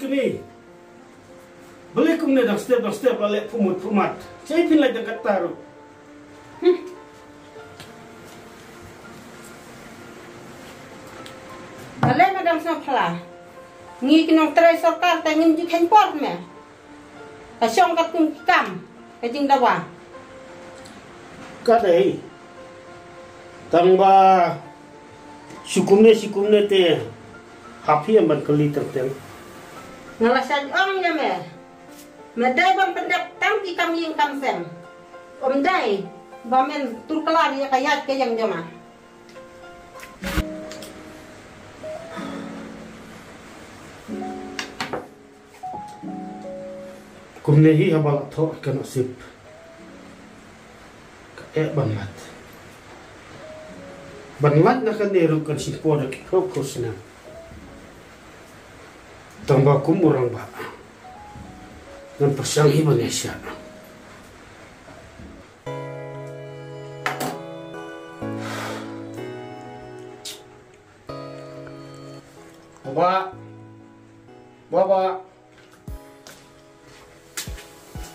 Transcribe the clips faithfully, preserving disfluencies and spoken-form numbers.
Kane. Balei kumne dang step dang step la leh pumut pumat. Sa phin leh dang kata ruh. Balei ma dang sngewphylla. Ngi ki nongtrei sorkar te ngim ju kheiñ por me. Ka shong katkum ki kam ka jingdawa. Ka dei. Tang ba shu kumne shu kumne te ha phi em ban kylli teng teng. Nga la shah ong ïa me. Me dei ban pyndep tang ki kam ïing kam sem. Ym dei ba men tur klar ïa ka ïaid ka ïeng jong nga. Kumne hi haba la thoh ka nasib. Ka eh ban lait. Ban lait na kane ruh kan shu por da ki phew phew snem. Tang ba kum u rangbah ngan pyrshang hi ban ïaishah. Baba. Baba.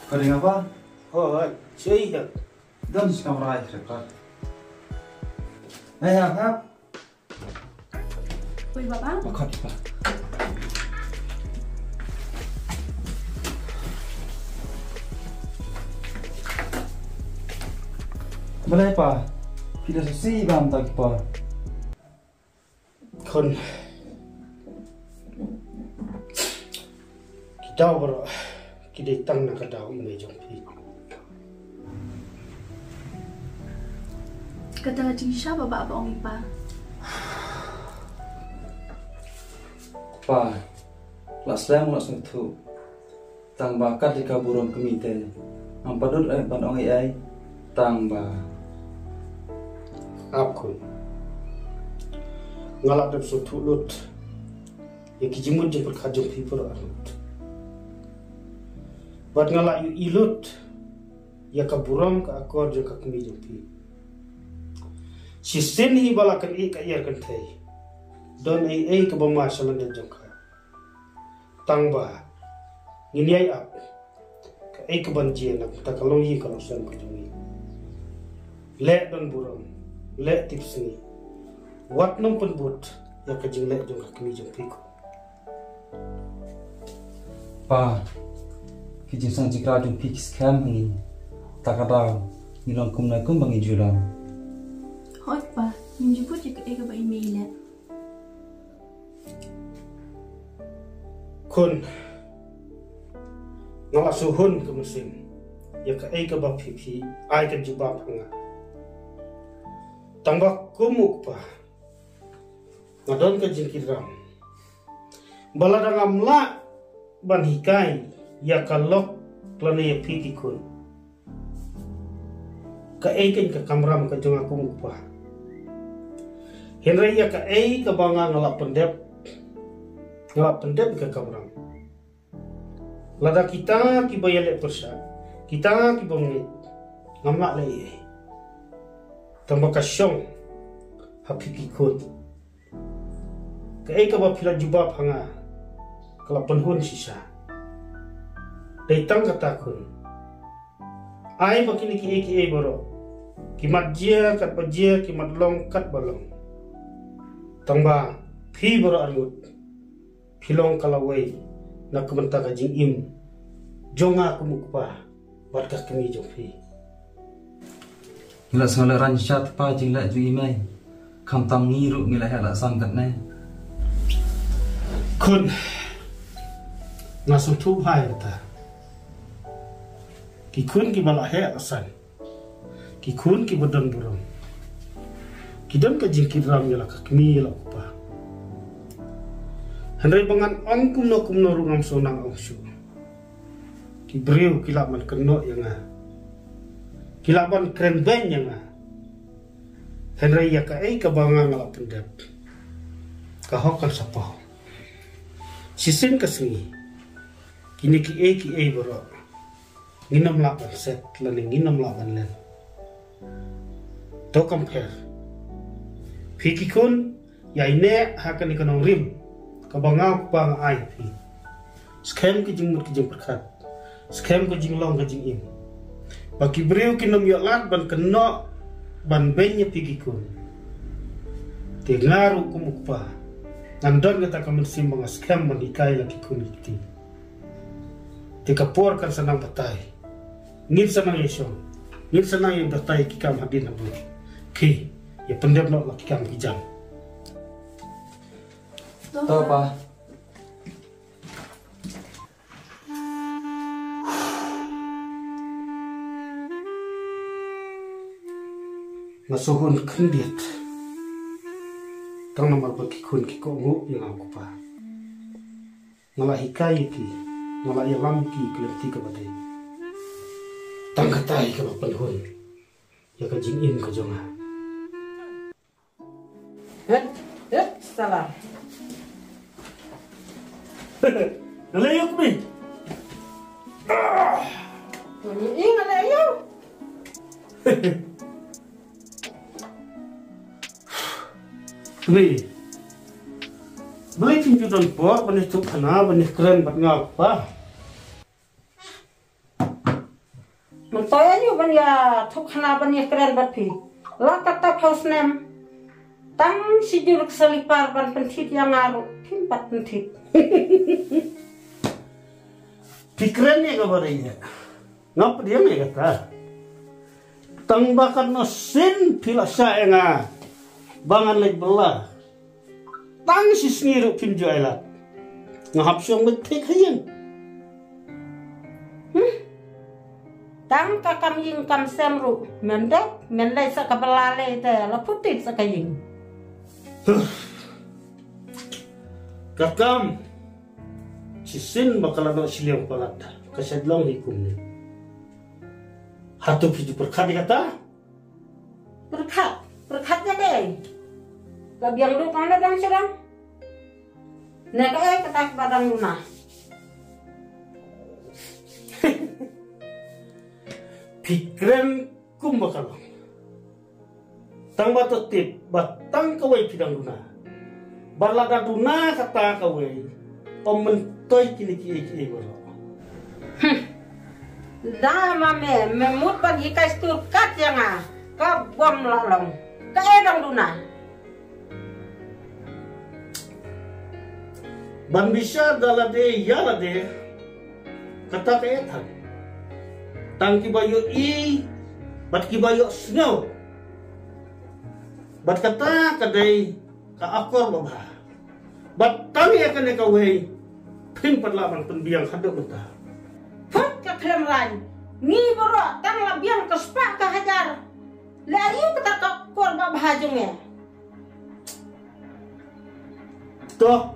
Ka ring apa? Hoi, sha ïa. Don shi kamra ïa ka. Ai ha ha. Oi baba. Ba khot pa. Balei pa? Phi da sasi bam ta ki pa. Khun. Ki daw baroh ki dei tang na ka daw i mei jong phi. Kata ka jingshisha baba ba ong i pa. Pa, la slem la sngewthuh. Tang ba kat ïa ka burom kmie te. Ngam pat dut eh ban ong ei ei. Tang ba. Ap khun. Nga la dep sngewthuh lut ïa ki jingmut jingpyrkhat jong phi baroh arngut. Bad nga la ïohi lut ïa ka burom ka akor jong ka kmie jong phi. Shisien hi ba la kynnoh ka ïar kynthei. Don ei ei kaba ma sha lyndet jong ka. Tang ba ngin ïai ap kaei kaban jia na ka bynta ka longïing ka longsem ka jong ngi. Leh don burom, leh tipsngi. Wat nym pynbud ïa ka jingleh jong ka kmie jong phi ko. Pa, ki jingsngew jingkyrpad jong phi ki skhem ha ngi. Ta ka daw ngi long kumne kumba ngi ju long. Hooid pa, ngin ju bud ïa kaei kaba i mei i leh. Khun, nga la shu hun ka mynsiem ïa kaei kaba phi phi ai ka jubab ha nga. Tang ba kum u kpa nga don ka jingkitram ba lada ngam lah ban hikai ïa ka lok lane ïa phi ki khun. Kaei kein ka kamram ka jong nga kum u kpa. Hynrei ïa kaei kaba nga nga la pyndep, nga la pyndep ka kamram. Lada kita kiba ïaleh pyrshah, kita kiba ngeit, ngam lah leh ei ei. Tang ba ka shong ha phi ki khun. Kaei kaba phi la jubab ha nga ka la pynhun shisha. Dei tang kata khun. Ai ba kine kiei kiei baroh ki mat jia katba jia, ki mat long katba long. Tang ba phi baroh arngut phi long ka lawei na ka bynta ka jingim jong nga kum u kpa bad ka kmie jong phi. Ngi la sngewlehrain shisha te pa jingleh jong i mei. Khamtam ngi ruh ngi la heh la san katne. Khun, nga sngewthuh bha ïa kata. Ki khun kiba la heh la san, ki khun kiba don burom, ki don ka jingkitram ïa la ka kmie ïa la u kpa. Hynrei ba ngan ong kumno kumno ruh ngam sngewthuh ong shuh. Ki briew ki lah ban kynnoh ïa nga, ki lah ban kren beiñ ïa nga. Hynrei ïa kaei kaba nga nga la pyndep, ka hok kan sa paw. Shisien ka sngi kine kiei kiei baroh ngin ym lah ban set lane ngin ym lah ban len. To kam pher. Phi ki khun, ïai neh ha kane ka nongrim kaba nga u kpa nga ai ha phi. Skhem ki jingmut ki jingpyrkhat, skhem ki jinglong ki jingim, ba ki briew kin ym ïoh lad ban kynnoh ban beiñ ïa phi ki khun. Te nga ruh kum u kpa ngan don kata ka mynsiem ba nga skhem ban hikai la ki khun ki kti. Te ka por kan sa nang batai. Ngin sa nang ïashong, ngin sa nang ïa batai ki kam hadien habud. Ki ïa pyndep noh la ki kam ki jam. To pa. Nga sngewhun khyndiat tang namar ba ki khun ki kohnguh ïa nga u kpa. Nga la hikai ïa ki, nga la ïalam ïa ki ka lynti kaba dei. Tang katai kaba pynhun ïa ka jingim ka jong nga. Het, het, salam. Nga leh ïa u kmie. Ïa nga leh ïa u. Kmie. Balei phim ju don por ban ïathuh khana ban ïakren bad nga u kpa? Mynta ïa ban ïathuh khana ban ïakren bad phi la katta phew snem. Tang shi jur ka slipar ban pynthit ïa nga ruh phim pat pynthit. Phi kren ïa kaba dei ïa nga, pdiang ïa kata. Tang ba katno sien phi la shah ïa nga ba ngan leit bylla. Tang shi sngi ruh phim ju ai lad. Nga hap shong beit thik ha ïing. Hmm. Tang ka kam ïing kam sem ruh mem dep, men leit sa ka bylla lei te la phutit sa ka ïing. Ka kam shisien ba ka la noh shiliang palat ka shet long hi kumne. Hato phi ju pyrkhat ïa kata? Pyrkhat, pyrkhat ïa dei. La biang ruh ka la dang syrang. Ne kaei kata kaba dang duna? Phi kren kumba ka long. Tang ba to tip ba tang kawei phi dang duna. Ba lada duna kata kawei, ym myntoi kine kiei kiei baroh. Hmm. Da ma me, me mut ban hikai stur kat ïa nga, ka bym lah long. Kaei dang duna? Ban bishar da lade ïa lade, kata kaei than? Tang kiba ïohi bad kiba ïohsngew. Bad kata ka dei ka akor babha. Bad tang ïa kane kawei phim pat lah ban pynbiang haduh mynta. Phut ka khlem rang, ngi baroh tang la biang ka spah ka hajar. Leh aïu kata ka akor babha jong me? To,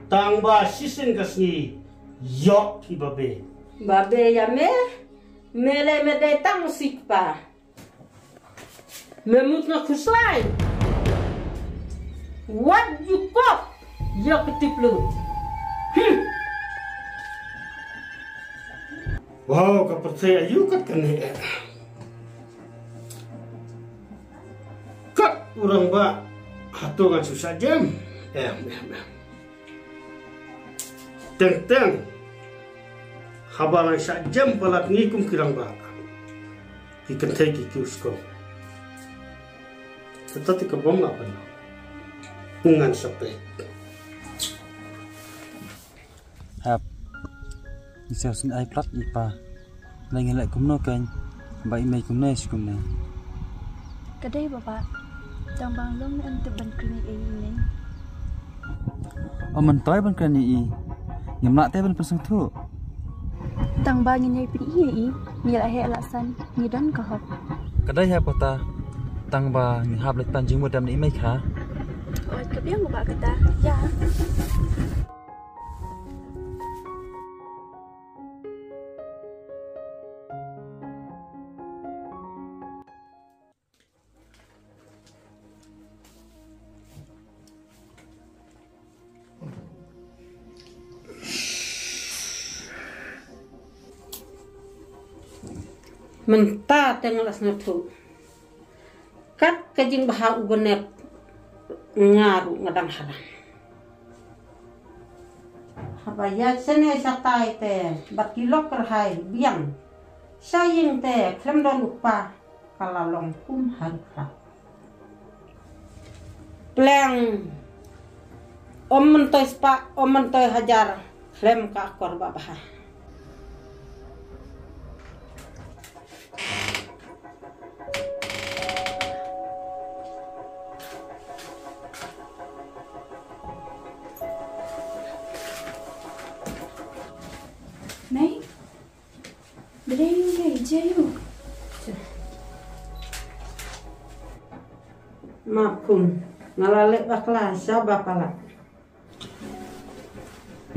tang ba shisien ka sngi ïoh phi babe. Babe ïa me, me lei me dei tang u sikpa. Me mut nga khuslai. Wat ju kop ïa ka tiplu. Hmm. Wow, ka pyrthei aïu kat kane. Kat u rangbah, hato ngan shu shah jem? Em, em, em. Teng teng haba ngan shah jem palat ngi kum ki rangbah, ki kynthei ki kiew skong. Kata te ka bym lah ban ngan shah peit. Hap. Ngi sngewsih ai plat i pa. Lei ngi leh kumno kein ba i mei kumne shi kumne. Ka dei baba. Tang ba nga long ngan tip ban kren ïa i mei. Ym myntoi ban kren ïa i. Ngim lah te ban pynsngewthuh. Tang ba ngin ïai pyn-i ïa i, ngi la heh la san, ngi don ka hok. Ka dei ha pota. Tang ba ngi hap leit pan jingmut dam na i mei kha. Oi, ka biang baba kata. Ïa. Mynta te nga la sngewthuh. Kat ka jingbha u bnep nga ruh nga dang halang. Hap Ba ïa shane shatai te bad ki lok kyrhai biang. Sha ïing te khlem don u kpa ka la long kum ha ri khlad. Pleng, ym myntoi spah, ym myntoi hajar, khlem ka akor babha. Mei, Blei, Blei, Jayu. Ma Khun, nga la leh bakla sha ba palat.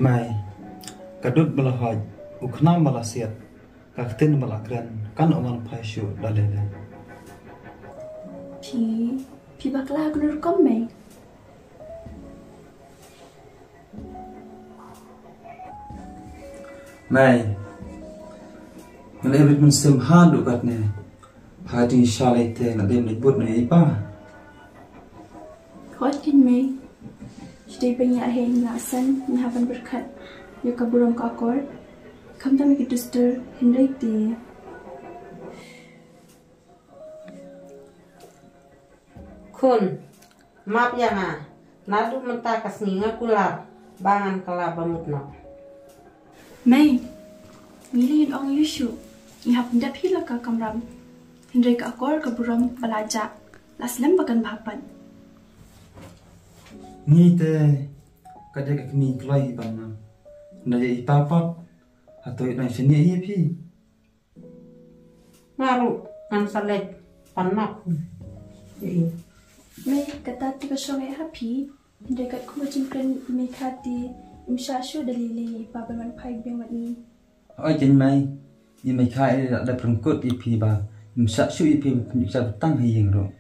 Mei, ka dud ba la hoi, u khnam ba la siat, ka ktien ba la kren, kan ym man phai shuh da lei lei. Phi, phi bakla ha kano rukom, Mei? Mei, nga la ïa rit mynsiem haduh katne. Ha ding shalei te nga dei mlei bud na i pa. Hooid keiñ Mei. Sdei ba ngi ïa hei ngi la san ngi hap ban pyrkhat ïa ka burom ka akor. Khamtam ïa ki duster hynrei te. Khun, map ïa nga. Naduh mynta ka sngi nga kular ba ngan kylla ba mut noh. Mei, ngi la ïa ong ïa shuh, ngi hap pyndep hi la ka kamram. Hynrei ka akor ka burom ba la jah, la slem ba kan bha pat. Ngi te ka dei ka kmie kloi hi ban nang. Nda ïa i pa pat, hato i nang shaniah ïa phi. Nga ruh ngan sa leit pan map. Mei, kata te ka shong eh ha phi. Hynrei katkum ka jingkren i Mei Kha te, im shah shuh da lei lei ïa i pa ban wan phai biang bad ngi. Oi keiñ Mei, i Mei Kha i la dep ryngkut ïa phi ba im shah shuh ïa phi ban pynjah tang ha ïing ruh.